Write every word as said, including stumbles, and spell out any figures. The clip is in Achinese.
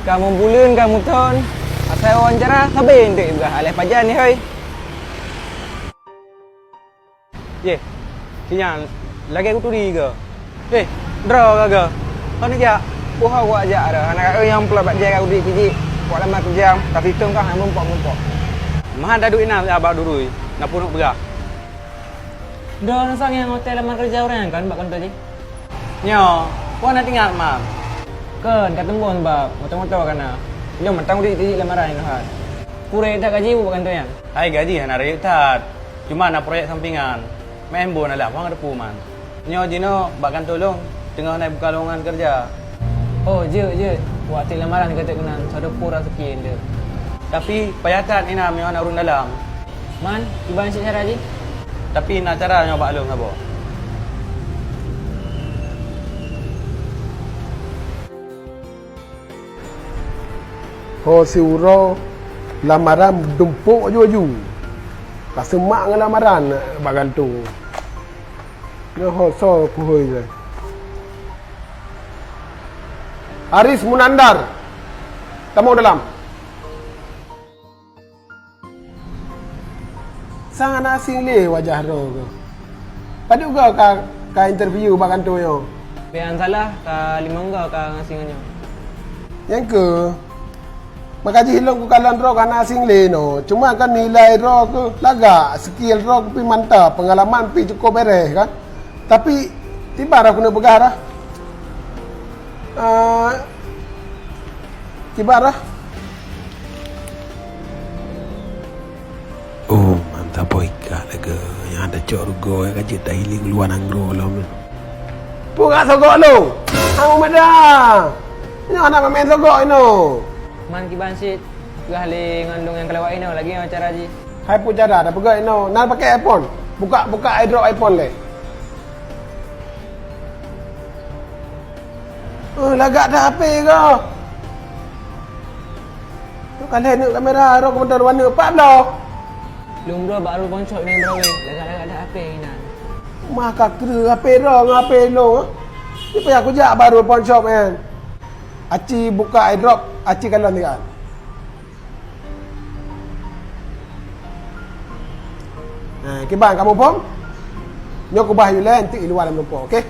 Ka mubuleuen ka muthon, asai wawancara sabe eunteuk ipeugah, alah pajan nyoe hôi. Yeh, si nyan lagèe kuturi keu. Eh, droe kah kah? Kon jak, peue ho kujak droe, hana keuh nyang peulabat jai ka kuturi jih, kujak lamar keureuja, tapi teuh kah hana meurumpok-meurumpok. Meuhan taduek inan bak durui, na peurunoe peugah. Droeneuh sang nyang hotel lamar keureuja ureueng nyan kan bak kantô jih? Nyoe, peue hana teuingat, Man? Kon, ka teumbon bab, moto-moto ka na. Ilôn mantong udép tiep lamaran nyoe hai. Peue rayeuk that gaji bak kantô nyan? Hai gaji hana rayeuk that, cuma na proyek sampingan. Meu'en bon alah, wang ada peue, Man. Nyoe jinoe bak kantô lôn teungoh na buka lowongan keureuja. Oh, jeuet, jeuet. Wak tiep lamaran ka teuk keunan, sadoe peue raseuki eunteuk. Tapi payah that inan meunyoe hana ureueng dalam. Man, kiban cit cara jih? Tapi na cara nyoe bak lôn saboh. Ho siuroe lamaran dumpok aju-aju. Ka seumak ngon lamaran bak kantô. Nyoe ho soe puhôi lé. Aris Munandar. Tamong dalam. Sang hana asing lé wajah droe keuh. Padub goe ka, ka interview bak kantô nyoe? Pian salah ka limong goe ka ngaseng nyoe. Nyang keuh, maka jih lôn kukalon droe ka hana asing lé nyoe. Cuma kan nilai droe keuh lagak, skill droe keuh pih mantap, peungalaman pih cukup beres kan. Tapi kiban roh keuneuk peugah dah. Ah, kiban roh. Oh, mantap boh ikat lagèe nyang ada cok rugoe ka jeuet tahiling luwa nanggroe lom. Peue ka sogok lôn? Hana meuda. Nyoe hana peumain sogok inoe. Man kiban cit, peugah lé ngon lôn nyang keulawak inoe lagèe nyoe cara jih. Hai peue cara, tapeugah inoe. Na pakèk iPhone. Buka, buka airdrop iPhone lé. Eh, lagak that H P kah? Tu kan lhèe neuk kamera, rot keu moto dua neuk, pat bloe. Lôn bloe bak Arul Pawnshop nyan droe weh, lagak-lagak that H P inan. Mah ka kreueh H P droe ngon H P lôn, eh. Ni payah kujak bak Arul Pawnshop nyan. Aci buka airdrop, aci kalon tiga. Ha, kiban kamoe phôn? Nyoe kubah yue lé, enteuk i luwa lam rumpok, oke?